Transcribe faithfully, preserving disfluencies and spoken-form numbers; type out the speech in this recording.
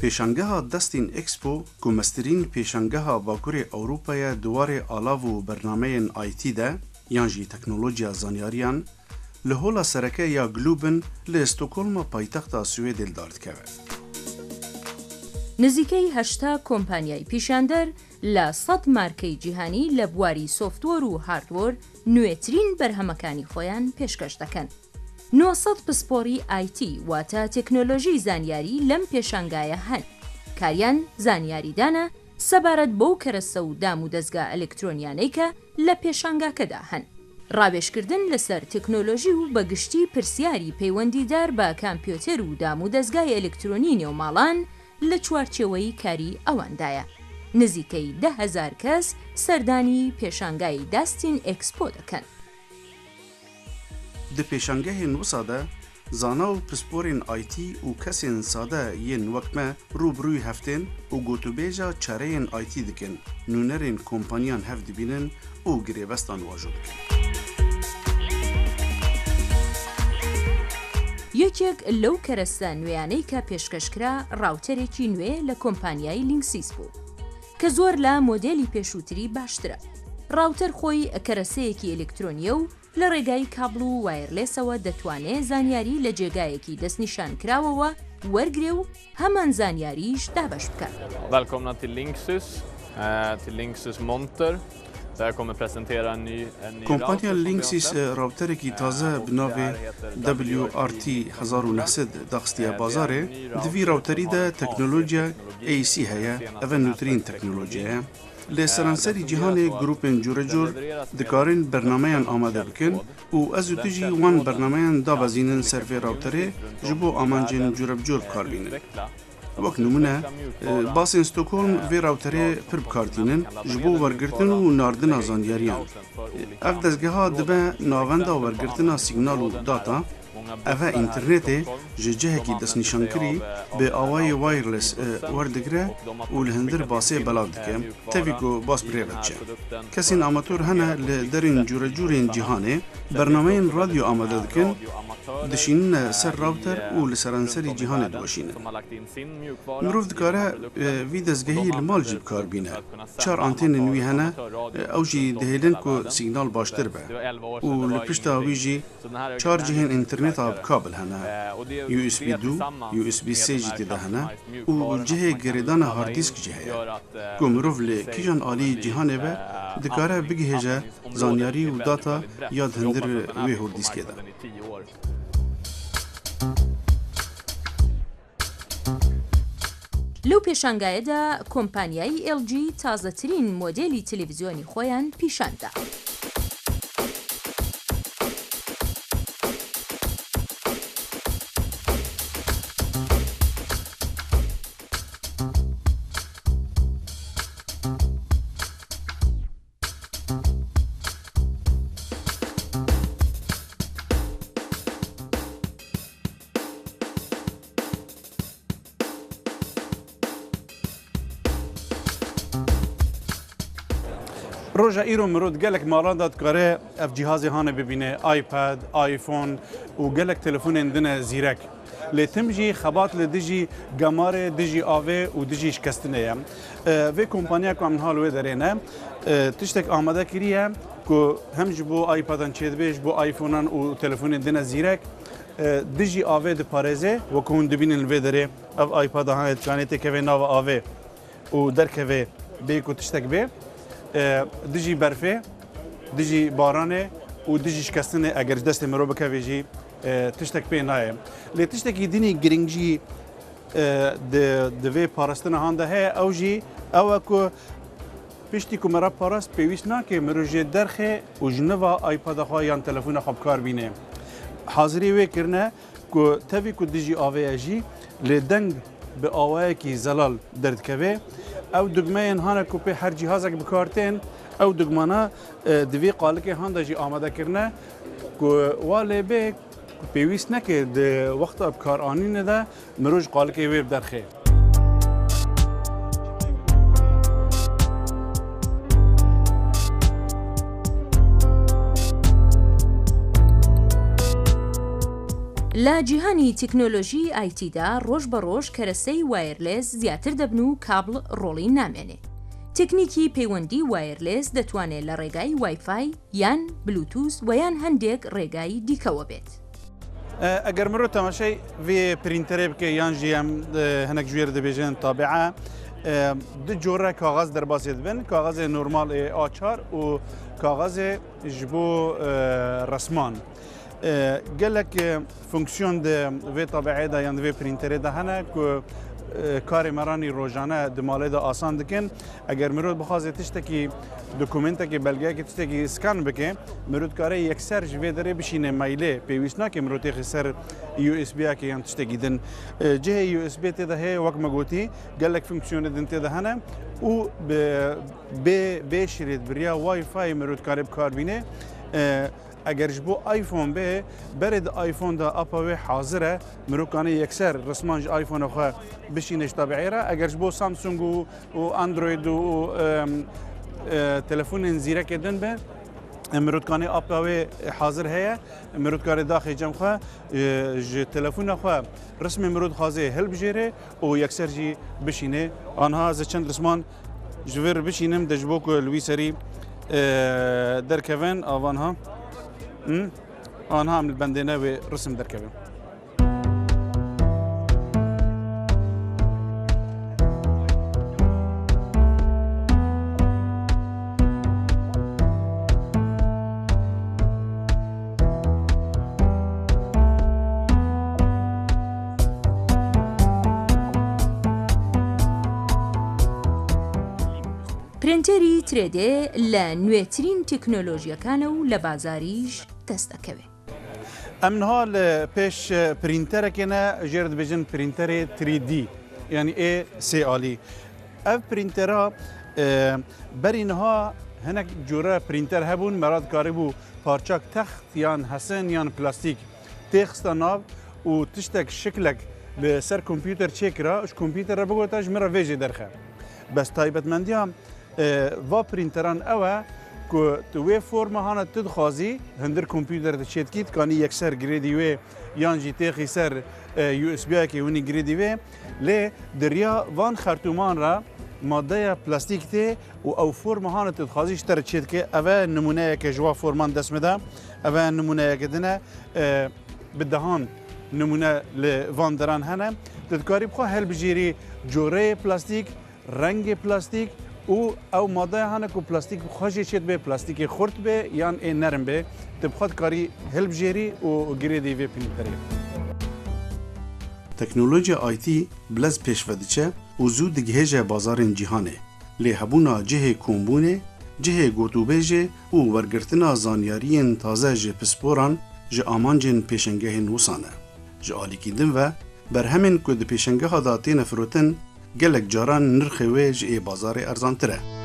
Pêşangeha Dustin Expo, ku mestirîn pêşangeha Bakurê Ewropa ye di warê alav û bernameyên I T de, yan jî teknolojiya zanyariyan, li hola sereke ya Globen li Stockholma paytexta Swêdê li dar dikeve. Nizîkey heşta kompanyayê pîşander لە سەد مارکەی جیهانی لە بواری سۆفتوەر و هاردوەر نوێترین بەرهەمەکانی خۆیان پێشکەش دەکەن. نۆ سەد پسپۆڕی I T، واتە تەکنۆلۆژی زانیاری، لەم پێشانگایە هەن. کاریان زانیاریدانە سەبارەت بەو کەرەستە و دام و دەزگا ئەلکترۆنیانەی کە لە پێشانگاکەدا هەن. ڕاوێژکردن لەسەر تەکنۆلۆژی و بەگشتی پرسیاری پەیوەندیدار بە کامپیۆتەر و دام و دەزگای ئەلکترۆنی نێوماڵان لە چوارچێوەی کاری ئەواندایە. نزیکەی دە هەزار کەس سەردانی پێشانگای داستین ئێکسپۆ دەکەن. Di pêşangehên wisa de zana û pisporên I T û kesên sade yên wek me rûbirûyî hev tên û gotûbêja çareyên I T dikin, nûnerên kompaniyan hev dibînin û girêbestan wajo dikin. یەکێک لەو کەرەستە نوێیانەی کە پێشکەشکرا، ڕاوتەرێکی نوێ لە کۆمپانیای لینکسیس بوو، کە زۆر لە مۆدێلی پێشووتری باشترە. ڕاوتەر خۆی کەرەسەیەکی ئەلکترۆنیە و لە ڕێگای کابل و وایرلێسەوە دەتوانێ زانیاری لە جێگایەکی دەستنیشان کراوەوە وەرگرێ و هەمان زانیاریش دابەش بکات. Välkomna till Linksys, eh, till Linksys Monter. Där jag kommer presentera en ny, en ny Kompanya router som vi har Linksys, släppt. Eh, routerekî taze bi navê W R T hezar û neh sed daxistiye bazarê. Di vî routerî de teknolojiya A C heye. Ev e nûtirîn teknolojiye ye. Li seranserî cîhanê grûpên curecûr dikarin bernameyan amade bikin û ez û tu jî wan bernameyan dabezînin ser vê routerê ji bo amancên curebcûr bi kar bînin. Wek nimûne, e, basên Stockholm vê routerê pir bi kar tînin ji bo wergirtin û nardina zanyariyan. Ev dezgeha dibe navenda wergirtina sîgnal û data. Ev e înternetê ji cihekî destnîşankirî bi awayê wireless, e, werdigire û li hundir basê belav dike. Tevî ku bas bi rê ve diçe. Kesên amator hene li derên cûrecûrên cîhanê bernameyên radyo amade dikin, dişînine ser router û li seranserî cîhanê diweşînin. Mirov dikare, e, vî dezgehî li mal jî bi kar bîne. Çar antênên wî hene, e, ew jî dihêlin ku sîgnal baştir be. Û li pişta wî jî çar cihên înterneta bi kabil hene. U S B du, U S B sê jî tê de hene û cihê girêdana hard disk jî heye. Ku mirov li kîjan alî cîhanê be, dikare bigihêje zanyarî û data ya di hundir wê hordîskê de. لەو پێشانگایەدا کۆمپانیای L G تازەترین مۆدێلی تەلەڤیزیۆنی خۆیان پیشان دا. Roja îro mirov di gelek malan de dikare ev cîhazê hanê bibîne, iPad, iPhone û gelek telefonên din e zîrek. Lê tim jî xebat li dijî gemarê, dijî avê û dijî şikestinê ye. E, vê kompaniya ku em niha li wê derê ne, e, tiştek amade kiriye ku hem ji bo iPadan çêdibe, ji bo iPhonan û telefonên din e zîrek, e, dijî avê diparêze. Wek hûn dibînin li vê derê, ev iPada hanê dikanê têkeve nava avê û derkeve bê ku tiştek bê, e, dijî berfê, dijî baranê û dijî şikestinê eger ji destê mirov bikeve jî, e, tiştek pê nayê. Lê tiştekî dinî giring jî, e, di, di vê parastina han de heye, ew jî ew e ku piştî ku me re parast pêwîst nake mirov jê derxê û ji neva iPada xwe yan telefona xwe bi kar bîne. Hazirî wê kirine ku tevî ku dijî avê ye jî, lê deng bi awayekî zelal derdikeve. Ew dugmeyên hane ku pê her cîhazek bi kar tên, ew dugmana, e, di vê qalikê han de jî amade kirine ku wa lê bê ku pêwîst neke di wexta bi kar anînê de mirov ji qalikê wê bi derxê. لە جیهانی تەکنۆلۆژی ئایتیدا ڕۆژ بە ڕۆژ کەرەسەی وایەرلێس زیاتر دەبن و کابڵ ڕۆڵی نامێنێ. تەکنیکی پەیوەندی وایەرلێس دەتوانێت لە ڕێگای وایفای یان بلوتوز و یان هەندێک ڕێگای دیکەوە بێت. ئەگەر مرۆ تەماشای vê printerê bike yan jî em hinek ji wê re dibêjin tabi'a, du cure kaxez derbasê dibin, kaxezê normal ê A çar û kaxezê ji bo resman. Gelek fonksiyon di vê tabi'ê de yan di vê printerê de hene ku karê me ranî rojane di malê de asan dikin. Eger mirov bixwaze tiştekî, dokumentekê, belgeyekê, tiştekî scan bike, mirov dikare yekser ji vê derê bişîne mailê. Pêwîst nake mirov têxê ser U S B'yekê yan tiştekî din. Cihê U S B tê de heye, wek me gotî, gelek fonksiyonê din tê de hene û bi bê bê şirêt bi riya Wi-Fi mirov dikare bi kar bîne. Eger ji bo iPhone be, berê di iPhone de appa wê hazir e. Mirov kane yekser risman ji iPhone xwe bişîne ji tabi'ê re. Eger ji bo Samsung û, û Android û, û, em, e, telefonên zîrekê din be, mirov kane appa wê hazir heye. Mirov kare daxê cem xwe, e, ji telefona xwe rismê mirov dixwaze hilbijêre û yekser jî bişîne. Anha ez ê çend risman ji vir bişînim de ji bo ku li wî serî, e, derkevin, avan ha. Hı? Anha em li bendê ne wê risim derkevin. پرنتەری ترێ دێ لە نوێترین تەکنۆلۆژیەکانە و لە بازاریش دەست دەکەوێت. Em niha li pêş printerekê ne, jê re dibêjin printerê three D, yanî ê sê alî. Ev printera, e, berî niha hinek cure printer hebûn, me re dikarîbû parçak text yan hesin yan plastîk têxista nav û tiştek, şiklek li ser kompûter çêkira, ji kompûter re bigota, ji min re vê jê derxe. Bes taybetmendiya, e, va printeran ew e ku tu wê forma hana tu dixwazî, hundir kompûter de çêdikî, dikanî yekser girêdî wê yan jî têxî ser, e, U S B'yekê winî girêdî wê. Lê di riya van xertûman re madeya plastîk tê û ew forma hana tu dixwazî ji te re çêdike. Ev e nimûneyeke ji wa forman dest me de. Ev e nimûneyeke din e. E, bi dehan nimûne li van deran hene. Tu dikarî bi xwe hilbijêrî coreyê plastîk, rengê plastîk û ew madeya hene ku plastîk bi xwe jê çêdibe, plastîkê xurt be yan ê nerm be. Tu bi xwe dikarî hilbijêrî û girêdî vê printerê. Teknolojiya I T bi lez pêş ve diçe û zû digihêje bazarên cîhanê. Lê hebûna cihê kombûnê, cihê gotûbêjê û wergirtina zanyariyên taze ji pisporan ji amancên pêşengehên wisan e. Ji alîkî din ve, berhemên ku di pêşengeha de têne firotin, gelek caran nirxê wê ji ê bazarê erzantir e.